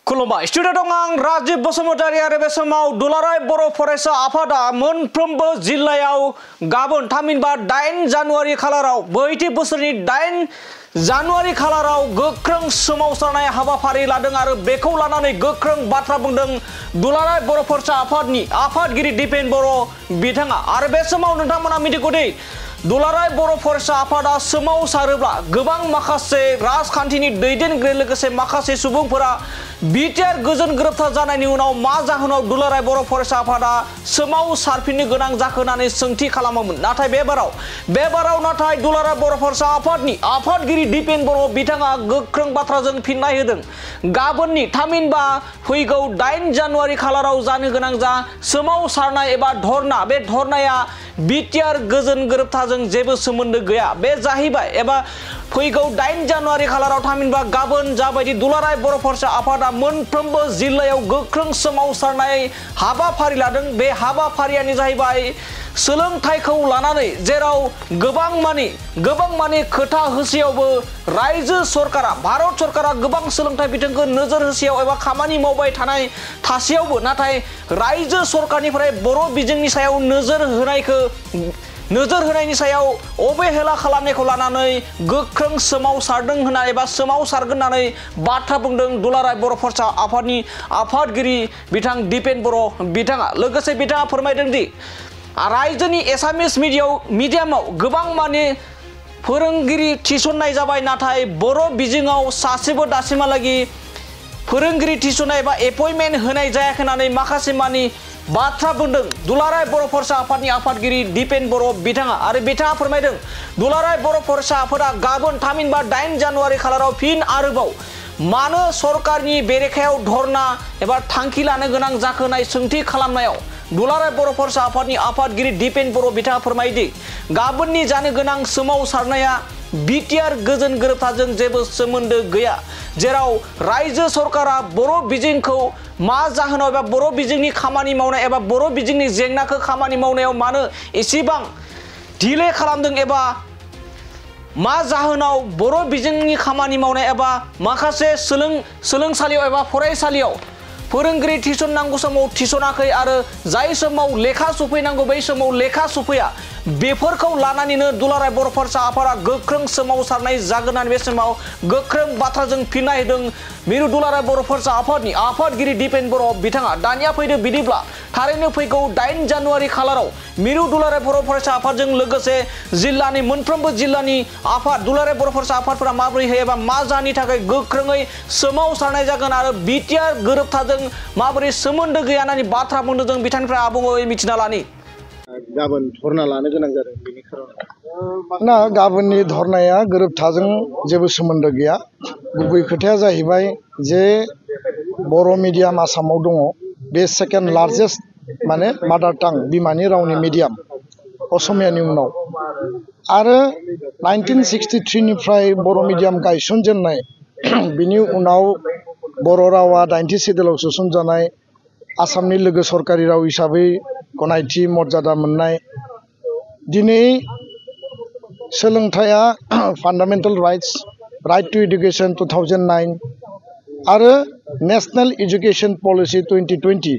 खुलुमबाय स्टुडिअ दं आं राजीव बसुमतारी आरो बे समाव दुलाराय बर' फरायसा आफादा मोनफ्रोमबो जिल्लायाव गाबोन थामहिनबा 8 जानुवारि खालाराव बैथि बोसोरनि 8 जानुवारि खालाराव गोख्रों सोमावसारनाय हाबाफारि लादों आरो बेखौ लानानै गोख्रों बाथ्रा बुंदों दुलाराय बर' फरायसा आफादनि आफादगिरि दिपेन बर' बिथाङा आरो बे समाव नोंथांमोना मिथिगौ दि दुलाराय बर' फरायसा आफादा सोमावसारोब्ला गोबां माखासे राजखान्थिनि दैदेनगिरि लोगोसे माखासे सुबुंफोरा बिटिआर गोजोन गोरोबथा जानायनि उनाव मा जाहोनाव दुलाराय बर' फरायसा आफादा सोमावसारफिननो गोनां जाखो होननानै सोंथि खालामोमोन नाथाय बे बाराव नाथाय दुलाराय बर' फरायसा आफादनि आफादगिरि दिपेन बर' बिथाङा गोख्रों बाथ्राजों फिननाय होदों गाबोननि थामहिनबा फैगौ 8 जानुवारि खालाराव जानो गोनां जा सोमावसारनाय एबा धरना बे धरनाया बिटिआर गोजोन गोरोबथाजों जेबो सोमोन्दो गैया बे जाहैबाय एबा फैगौ 8 जानुवारि खालाराव थामहिनबा गाबोन जाबायदि दुलाराय बर' फरायसा आफादा मोनफ्रोमबो जिल्लायाव गोख्रों सोमावसारनाय हाबाफारि लादों बे हाबाफारियानो जाहैबाय सोलोंथाइखौ लानानै जेराव गोबां मानि खोथा होसेयावबो रायजो सरकारा भारत सरकारा गोबां सोलोंथाइ बिथिंखौ नोजोर होसेयाव एबा खामानि मावबाय थानाय थासेयावबो नाथाय रायजो सरकारनिफ्राय बर' बिजोंनि सायाव नोजोर होनायनि सायाव अबहेला खालामनायखौ लानानै गोख्रों सोमावसारदों होनना एबा सोमावसारगोन होननानै बाथ्रा बुंदों दुलाराय बर' फरायसा आफादनि आफादगिरि बिथां दिपेन बर' बिथाङा लोगोसे बिथाङा फोरमायदों दि रायजोनि एसामिस मिडियामाव गोबां मानि फोरोंगिरि थिसननाय जाबाय नाथाय बर' बिजोङाव सासेबो दासिमहालागि फोरोंगिरि थिसननाय एबा एपइन्टमेन्ट होनाय जायाखै होननानै माखासे मानि बाथ्रा बुंदों दुलाराय बर' फरायसा आफादनि आफादगिरि दिपेन बर' बिथाङा आरो बिथाङा फोरमायदों दुलाराय बर' फरायसा आफादा गाबोन थामहिनबा 8 जानुवारि खालाराव फिन आरोबाव मानो सरकारनि बेरेखायाव धरना एबा थांखि लानो गोनां जाखो होननाय सोंथि खालामनायाव दुलाराय बर' फरायसा आफादनि आफादगिरि दिपेन बर' बिथाङा फोरमायदि गाबोननि जानो गोनां सोमावसारनाया बिटिआर गोजोन गोरोबथाजों जेबो सोमोन्दो गैया जेराव रायजो सरकारा बर' बिजोंखौ मा जाहोनाव एबा बर' बिजोंनि खामानि मावनाय एबा बर' बिजोंनि जेंनाखौ खामानि मावनायाव मानो एसेबां डिले खालामदों एबा मा जाहोनाव बर' बिजोंनि खामानि मावनाय एबा माखासे सोलोंसालियाव एबा फरायसालियाव फोरोंगिरि थिसननांगौ समाव थिसनाखै आरो जाय समाव लेखा सफैनांगौ बै समाव लेखा सफैया बेफोरखौ लानानैनो दुलाराय बर' फरायसा आफादा गोख्रों सोमावसारनाय जागोन होननानै बे समाव गोख्रों बाथ्राजों फिननाय होदों मिरु दुलाराय बर' फरायसा आफादनि आफादगिरि दिपेन बर' बिथाङा दानिया फैदो बिदिब्ला थारैनो फैगौ 8 जानुवारि खालाराव मिरु दुलाराय बर' फरायसा आफादजों लोगोसे जिल्लानि मोनफ्रोमबो जिल्लानि आफाद दुलाराय बर' फरायसा आफादफोरा माबोरैहाय एबा मा जाहोननि थाखाय गोख्रोङै सोमावसारनाय जागोन आरो बिटिआर गोरोबथाजों माबोरै सोमोन्दो गैया होननानै बाथ्रा बुंदों जों बिथांनिफ्राय आबुङै मिथिना लानि गाबोन धरना लानो गोनां जादों बेनि खार'नाव गाबोननि धरनाया गोरोबथाजों जेबो सोमोन्दो गैया गुबै खोथाया जाहैबाय जे बर' मिडियाम आसामाव दङ बे सेकेन्ड लार्जेस्ट माने मादार टां बिमानि रावनि मिडियाम असमियानि उनाव आरो 1963 निफ्राय बर' मिडियाम गायसनजेननाय बिनि उनाव बर' रावा 90 सिडुलाव सोसनजानाय आसामनि लोगो सरकारि राव हिसाबै गनायथि मर्यादा मोननाय दिनै सोलोंथाइया फान्डामेन्टेल राइट टु एडुकेसन 2009 आरो नेशनेल एजुकेशन पलिसि 2020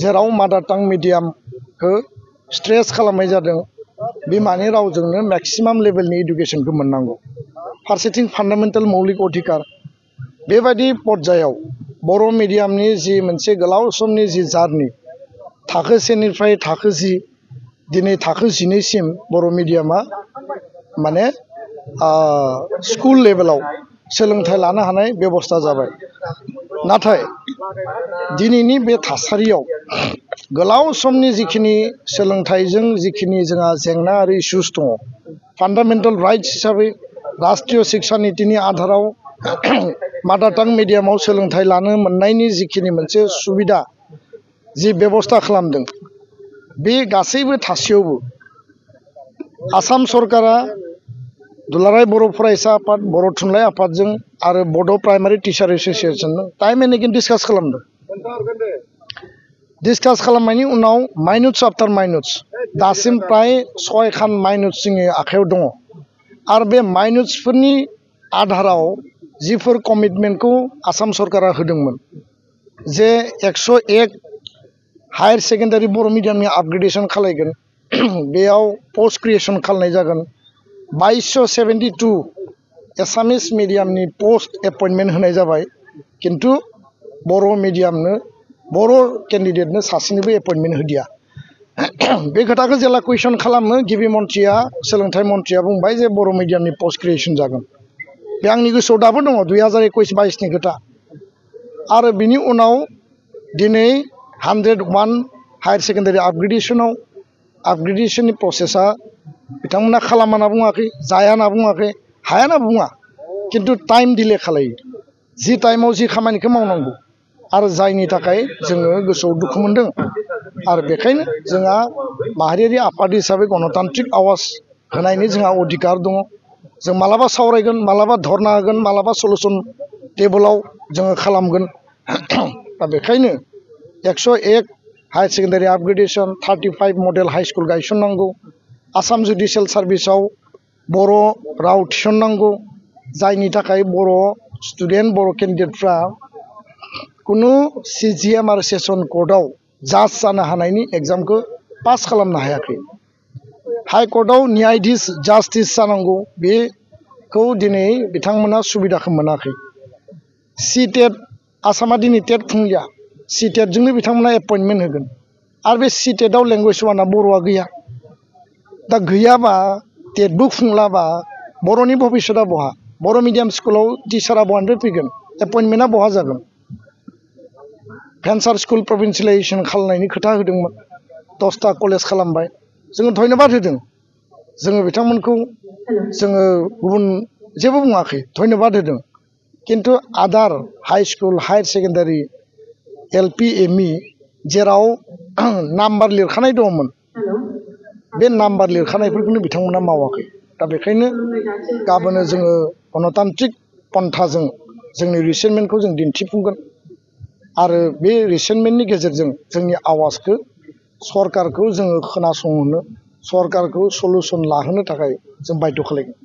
जेराव मादार टां मिडियामखौ स्ट्रेस खालामनाय जादों बिमानि रावजोंनो मेक्सिमाम लेभेलनि एडुकेशनखौ मोननांगौ फारसेथिं फान्डामेन्टेल मौलिक अधिकार बेबायदि पर्यायाव बर' मिडियामनि जि मोनसे गोलाव समनि जि जार्नि थाखो 1 निफ्राय थाखो 10 दिनै थाखो 12 सिम बर' मिडियामा माने स्कुल लेभेलाव सोलोंथाइ लानो हानाय बेबस्था जाबाय नाथाय दिनैनि बे थासारियाव गोलाव समनि जिखिनि सोलोंथाइजों जिखिनि जोंहा जेंना आरो इस्युस दङ फान्डामेन्टेल राइट्स हिसाबै राष्ट्रीय शिक्षा नीतिनि आधाराव मादार टां मिडियामाव सोलोंथाइ लानो मोननायनि जिखिनि मोनसे सुबिदा जि बेबस्था खालामदों बे गासैबो थासेयावबो आसाम सरकारा दुलाराय बर' फरायसा आफाद बर' थुनलाइ आफादजों आरो बड' प्राइमारि टिचार एस'सियेसनजों टाइम एन्ड एगेन डिसकास खालामदों डिसकास खालामनायनि उनाव माइनुट्स आफ्टार माइनुट्स दासिम प्राय 6 खान माइनुट्स जोंनि आखायाव दङ आरो बे माइनुट्सफोरनि आधाराव जिफोर कमिटमेन्टखौ आसाम सरकारा होदोंमोन जे 101 हायर सेकेंडारि बर' मिडियामनि आपग्रेडेशन खालायगोन बेयाव पोस्ट क्रिएशन खालामनाय जागोन 2272 एसामिस मिडियामनि पोस्ट एपइन्टमेन्ट होनाय जाबाय किन्तु बर' मिडियामनो बर' केन्डिडेटनो सासेनिबो एपइन्टमेन्ट होदिया बे खोथाखौ जेला कुइसन खालामो गिबि मन्थ्रिया सोलोंथाइ मन्थ्रिया बुंबाय जे बर' मिडियामनि पोस्ट क्रिएशन जागोन बे आंनि गोसोआव दाबो दङ 2021-22 नि खोथा आरो बिनि उनाव दिनै 101 हायर सेकेंडारि आपग्रेडेशननि प्रसेसा बिथांमोना खालामा होनना बुङाखै जाया होनना बुङाखै हाया होनना बुङा किन्तु टाइम डिले खालायो जि टाइमाव जि खामानिखौ मावनांगौ आरो जायनि थाखाय जोङो गोसोआव दुखु मोनदों आरो बेखायनो जोंहा माहारियारि आफाद हिसाबै गणतान्त्रिक आवाज होनायनि जोंहा अधिकार दङ जों मालाबा सावरायगोन मालाबा धरना होगोन मालाबा सलुशन टेबोलाव जोङो खालामगोन दा बेखायनो 101 higher secondary upgradation 35 model high school गायसननांगौ आसाम जुडिशियेल सार्भिसाव बर' राव थिसननांगौ जायनि थाखाय बर' स्टुडेन्ट बर' केन्डिडेटफ्रा कुनु CGM आरो सेसन कर्टआव जाज जानो हानायनि एग्जामखौ पास खालामनो हायाखै हाइकर्टआव न्यायाधीश जास्टिस जानांगौ बेखौ दिनै बिथांमोना सुबिदाखौ मोनाखै CTET आसामा दिनै टेट खुंलिया CTET जोंनो बिथांमोना एपइन्टमेन्ट होगोन आरो बे CTET आव लेंगुवेज वानआ बर'आ गैया दा गैयाबा टेटबो खुंलाबा बर'नि भबिष्यतआ बहा बर' मिडियाम स्कुलाव टिचारा बहानिफ्राय फैगोन एपइन्टमेन्टआ बहा जागोन भेन्सार स्कुल प्रभिन्सियेलाइजेसन खालामनायनि खोथा होदोंमोन 10टा कलेज खालामबाय जोङो धन्यबाद होदों जोङो बिथांमोनखौ जोङो गुबुन जेबो बुङाखै धन्यबाद होदों किन्तु आदार high school higher secondary LP ME जेराव नाम्बार लिरखानाय दंमोन बे नाम्बार लिरखानायफोरखौनो बिथांमोना मावाखै दा बेखायनो गाबोनो जोङो गणतान्त्रिक पन्थाजों जोंनि रिसेन्टमेन्टखौ जों दिन्थिफुंगोन आरो बे रिसेन्टमेन्टनि गेजेरजों जोंनि आवाजखौ सरकारखौ जोङो खोनासंहोनो सरकारखौ सलुशन लाहोनो थाखाय जों बाध्य खालामगोन